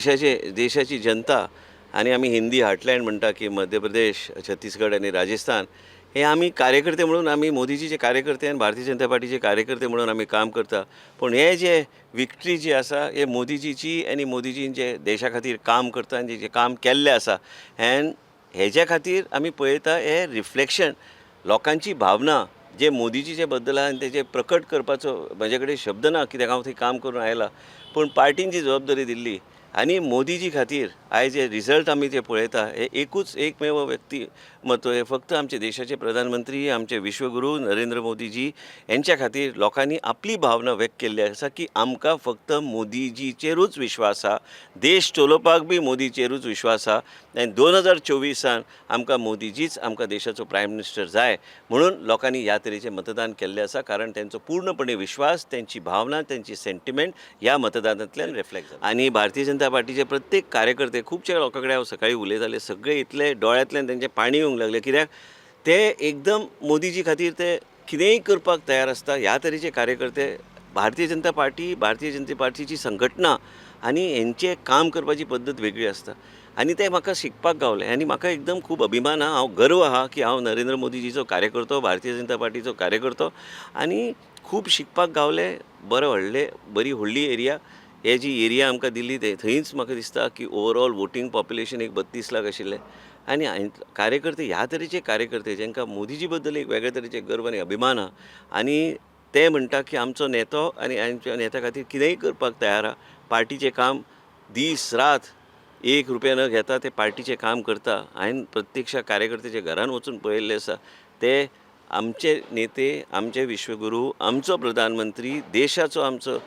देशाचे देशाची जनता आनी आमी हिंदी हार्टलँड म्हणटा की मध्य प्रदेश, छत्तीसगड आनी राजस्थान हे आमी कार्यकर्ते म्हणून, आमी मोदीजीचे कार्यकर्ते आनी भारतीय जनता पार्टीचे कार्यकर्ते म्हणून आमी काम करता. पूण हे जे विक्ट्री जी आसा, हे मोदीजीची आनी मोदीजीन जे देशा खातीर काम करता आनी जे काम केल्लें आसा, एन हेज्या खातीर आमी पळयता हे रिफ्लेक्शन, लोकांची भावना जे मोदीजीचे बद्दल आहा आनी तेजे प्रकट करपाचो म्हजे कडेन शब्द ना, कित्याक हांव थंय काम करून आयला. पूण पार्टीन जी जबाबदारी दिल्ली आनी मोदीजी खातीर आयज जे रिजल्ट आमी जे पळयता, हे एकूच एकमेव व्यक्तिमत्व, हे फक्त आमचे देशाचे प्रधानमंत्री, आमचे विश्वगुरू नरेंद्र मोदीजी यांच्या खातीर लोकांनी आपली भावना व्यक्त केल्ली आसा की आमकां फक्त मोदीजीचेरूच विश्वास आहा, देश चलोवपाक बी मोदीचेरूच विश्वास आहा आनी 2024 आमकां मोदीजीच आमकां देशाचो प्रायम मिनिस्टर जाय म्हणून लोकांनी ह्या तरेचें मतदान केल्लें आसा. कारण तेंचो पूर्णपणे विश्वास, तेंची भावना, तेंची सेंटिमेंट ह्या मतदानांतल्यान रिफ्लेक्ट जाता. आनी भारतीय जनता पार्टीचे प्रत्येक कार्यकर्ते, खुबशे लोकां कडेन हांव सकाळीं उलयताले, सगळे इतले दोळ्यांतल्यान तेंचें पाणी येवंक लागलें, कित्याक ते एकदम मोदीजी खातीर ते कितेंय करपाक तयार आसता. ह्या तरेचे कार्यकर्ते, भारतीय जनता पार्टी, भारतीय जनता पार्टीची संघटना आनी हेंचें काम करपाची पद्दत वेगळी आसता आनी तें म्हाका शिकपाक गावलें. आनी म्हाका एकदम खूब अभिमान आहा, हांव गर्व आहा की हांव नरेंद्र मोदीजीचो कार्यकर्तो, भारतीय जनता पार्टीचो कार्यकर्तो आनी खूब शिकपाक गावलें. बरें व्हडलें, बरी व्हडली एरिया, हे जी एरिया आमकां दिल्ली ते थंयच म्हाका दिसता की ओवरऑल वोटींग पॉप्युलेशन एक 32 लाख आशिल्लें. आनी कार्यकर्ते, ह्या तरेचे कार्यकर्ते जांकां मोदीजी बद्दल एक वेगळे तरेचे गर्व आनी अभिमान आहा आनी ते म्हणटा की आमचो नेतो आनी आमच्या नेत्या खातीर कितेंय करपाक तयार आहा. पार्टीचें काम दीस रात एक रुपया न घेता ते पार्टीचें काम करता. हांवें प्रत्यक्ष कार्यकर्त्याच्या घरान वचून पळयल्लें आसा. ते आमचे नेते, आमचे विश्वगुरू, आमचो प्रधानमंत्री, देशाचो आमचो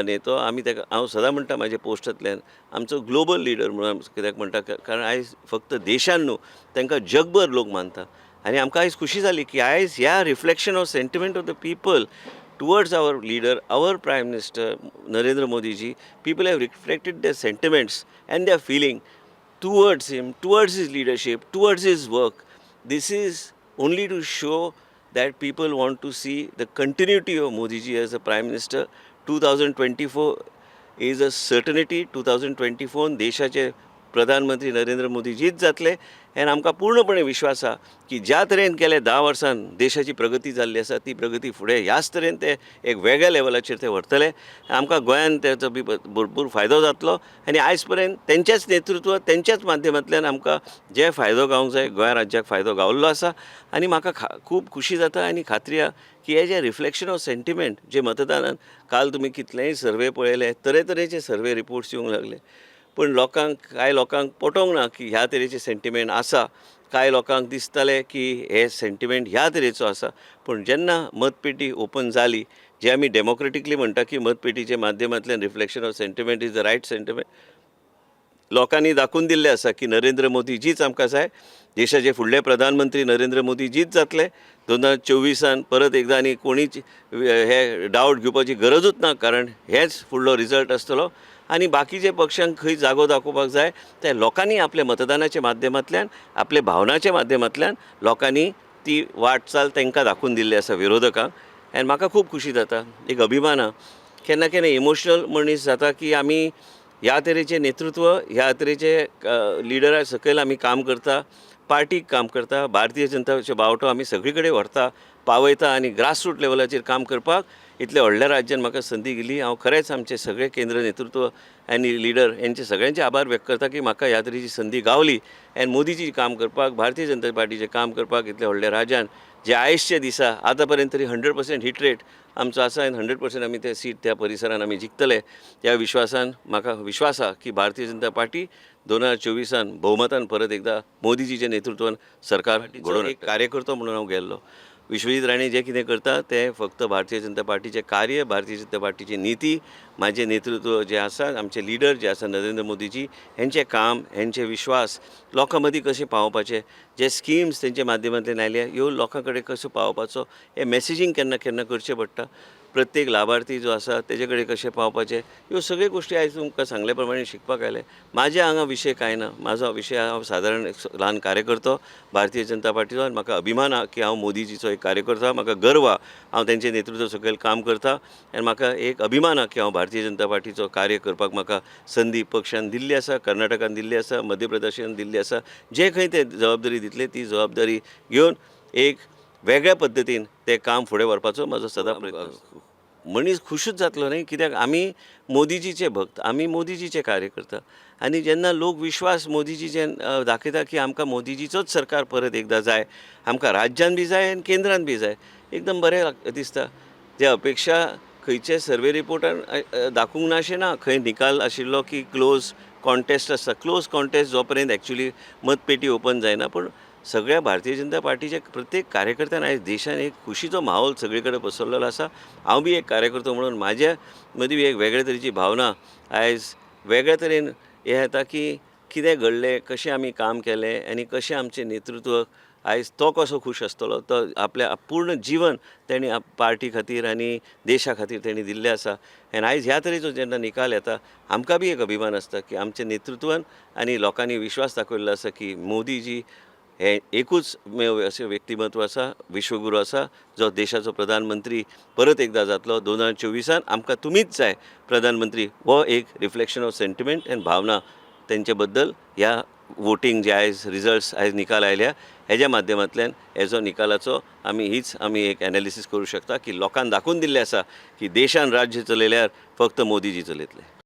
नेतो. आमी ताका, हांव सदां म्हणटा म्हाज्या पोस्टांतल्यान, आमचो ग्लोबल लिडर म्हणून. कित्याक म्हणटा? कारण आयज फक्त देशान न्हू, तांकां जगभर लोक मानता. आनी आमकां आयज खुशी जाली की आयज ह्या reflection of sentiment of the people towards our leader, our Prime Minister Narendra Modi ji, people have reflected their sentiments and their feeling towards him, towards his leadership, towards his work. This is only to show that people want to see the continuity of Modi ji as a Prime Minister. 2024 is a certainty. 2024 देशाचे प्रधानमंत्री नरेंद्र मोदीजीच जातले आनी आमकां पूर्णपणे विश्वास आहा की ज्या तरेन गेल्या 10 वर्सान देशाची प्रगती जाल्ली आसा, ती प्रगती फुडें ह्याच तरेन ते एक वेगळ्या लेवलाचेर ते व्हरतले. आमकां गोंयान तेचो बी भरपूर फायदो जातलो. आनी आयज पर्यंत तेंचेच नेतृत्व, तेंच्याच माध्यमांतल्यान आमकां जे फायदो गावंक जाय, गोंय राज्याक फायदो गावल्लो आसा. आनी म्हाका खूब खुशी जाता आनी खात्री आहा की हे जे रिफ्लेक्शन ऑफ सेंटिमेंट जे मतदानान काल, तुमी कितलेय सर्वे पळयले, तरेतरेचे सर्वे रिपोर्ट्स येवंक लागले, पूण लोकांक, कांय लोकांक पटोवंक ना की ह्या तरेचे सेंटिमेंट आसा. कांय लोकांक दिसतालें की हे सेंटिमेंट ह्या तरेचो आसा. पूण जेन्ना मतपेटी ओपन जाली, जे आमी डेमोक्रेटिकली म्हणटा की मतपेटीच्या माध्यमांतल्यान reflection of sentiment is the right sentiment, लोकांनी दाखोवन दिल्लें आसा की नरेंद्र मोदीजीच आमकां जाय, देशाचे फुडले प्रधानमंत्री नरेंद्र मोदीजीच जातले 2024 परत एकदां. आनी कोणीच हे डावट घेवपाची गरजूच ना, कारण हेच फुडलो रिजल्ट आसतलो. आनी बाकीचे पक्षांक खंय जागो दाखोवपाक जाय, ते लोकांनी आपल्या मतदानाच्या माध्यमांतल्यान, आपल्या भावनाच्या माध्यमांतल्यान लोकांनी ती वाटचाल तांकां दाखोवन दिल्ली आसा, विरोधकांक. आनी म्हाका खूब खुशी जाता, एक अभिमान आहा. केन्ना केन्ना इमोशनल मनीस जाता की आमी ह्या तरेचें नेतृत्व, ह्या तरेचे लिडरा सकयल आमी काम करता, पार्टीक काम करता. भारतीय जनताचे बावटो आमी सगळी कडेन व्हरता, पावयता आनी ग्रासरूट लेवलाचेर काम करपाक इतल्या व्हडल्या राज्यान म्हाका संदी दिली. हांव खरेंच आमचे सगळे केंद्र नेतृत्व आनी लिडर हेंचे सगळ्यांचे आभार व्यक्त करता की म्हाका ह्या तरेची संदी गावली आनी मोदीजी काम करपाक, भारतीय जनता पार्टीचें काम करपाक इतल्या व्हडल्या राज्यान, जे आयजच्या दिसा आतां पर्यंत तरी 100% हिट रेट आमचो आसा आनी 100% आमी ते सीट त्या परिसरान आमी जिखतले त्या विश्वासान. म्हाका विश्वास आहा की भारतीय जनता पार्टी 2024 भोवमतान परत एकदां मोदीजीच्या नेतृत्वान सरकार घडोवन, एक कार्यकर्तो म्हणून हांव गेल्लो. विश्वजीत राणे जें कितें करता तें फक्त भारतीय जनता पार्टीचें कार्य, भारतीय जनता पार्टीची निती, म्हाजें नेतृत्व जें आसा, आमचे लिडर जे आसा नरेंद्र मोदीजी, हेंचें काम, हेंचे विश्वास लोकां मदीं कशें पावोवपाचें, जे स्किम्स तेंच्या माध्यमांतल्यान आयल्या, ह्यो लोकां कडेन कश्यो पावोवपाचो, हें मॅसेजींग केन्ना केन्ना करचें पडटा. प्रत्येक लाभार्थी जो आसा तेजे कडेन कशें पावपाचें, ह्यो सगळ्यो गोश्टी आयज तुमकां सांगले प्रमाणे शिकपाक आयले. म्हाज्या हांगा विशय कांय ना. म्हाजो विशय, हांव सादारण एक ल्हान कार्यकर्तो भारतीय जनता पार्टीचो आनी म्हाका अभिमान आहा की हांव मोदीजीचो एक कार्यकर्तो आहा. म्हाका गर्व आहा, हांव तेंचे नेतृत्व सकयल काम करता आनी म्हाका एक अभिमान आहा की हांव भारतीय जनता पार्टीचो कार्य करपाक म्हाका संदी पक्षान दिल्ली आसा, कर्नाटकान दिल्ली आसा, मध्य प्रदेशान दिल्ली आसा. जे खंय ते जबाबदारी दितले ती जबाबदारी घेवन एक वेगळ्या पद्दतीन तें काम फुडें व्हरपाचो म्हाजो सदां प्रयत्न आसा. मनीस खुशूच जातलो न्ही, कित्याक आमी मोदीजीचे भक्त, आमी मोदीजीचे कार्यकर्ता आनी जेन्ना लोक विश्वास मोदीजीचे दाखयता की आमकां मोदीजीचोच सरकार परत एकदां जाय, आमकां राज्यान बी जाय आनी केंद्रान बी जाय, एकदम बरें दिसता. जे अपेक्षा खंयचे सर्वे रिपोर्टान दाखोवंक ना अशें ना. खंय निकाल आशिल्लो की क्लोज कॉन्टेस्ट आसता. क्लोज कॉन्टेस्ट जो पर्यंत एक्चुली मतपेटी ओपन जायना, पूण सगळ्या भारतीय जनता पार्टीचे प्रत्येक कार्यकर्त्यान आयज देशान एक खुशीचो माहोल सगळे कडेन पसरलेलो आसा. हांव बी एक कार्यकर्तो म्हणून म्हाज्या मदीं एक वेगळे तरेची भावना आयज वेगळे तरेन हें येता की कितें घडलें, कशें आमी काम केलें आनी कशें आमचें नेतृत्व आयज तो कसो खूश आसतलो. तो आपल्या पूर्ण जिवन तेणी पार्टी खातीर आनी देशा खातीर तेणी दिल्लें आसा आनी आयज ह्या तरेचो जेन्ना निकाल येता आमकां बी एक अभिमान आसता की आमच्या नेतृत्वान आनी लोकांनी विश्वास दाखयल्लो आसा की मोदीजी हे एकूच मेव अशें व्यक्तिमत्व आसा, विश्वगुरू आसा, जो देशाचो प्रधानमंत्री परत एकदां जातलो 2024 आमकां तुमीच जाय प्रधानमंत्री. हो एक रिफ्लेक्शन ऑफ सेंटिमेंट आनी भावना तेंचे बद्दल ह्या वोटींग जे आयज रिजल्ट्स आयज निकाल आयल्या हेज्या माध्यमांतल्यान हेजो निकालाचो आमी हीच आमी एक एनालिसीस करूं शकता की लोकांक दाखोवन दिल्लें आसा की देशान राज्य चलयल्यार फक्त मोदीजी चलयतले.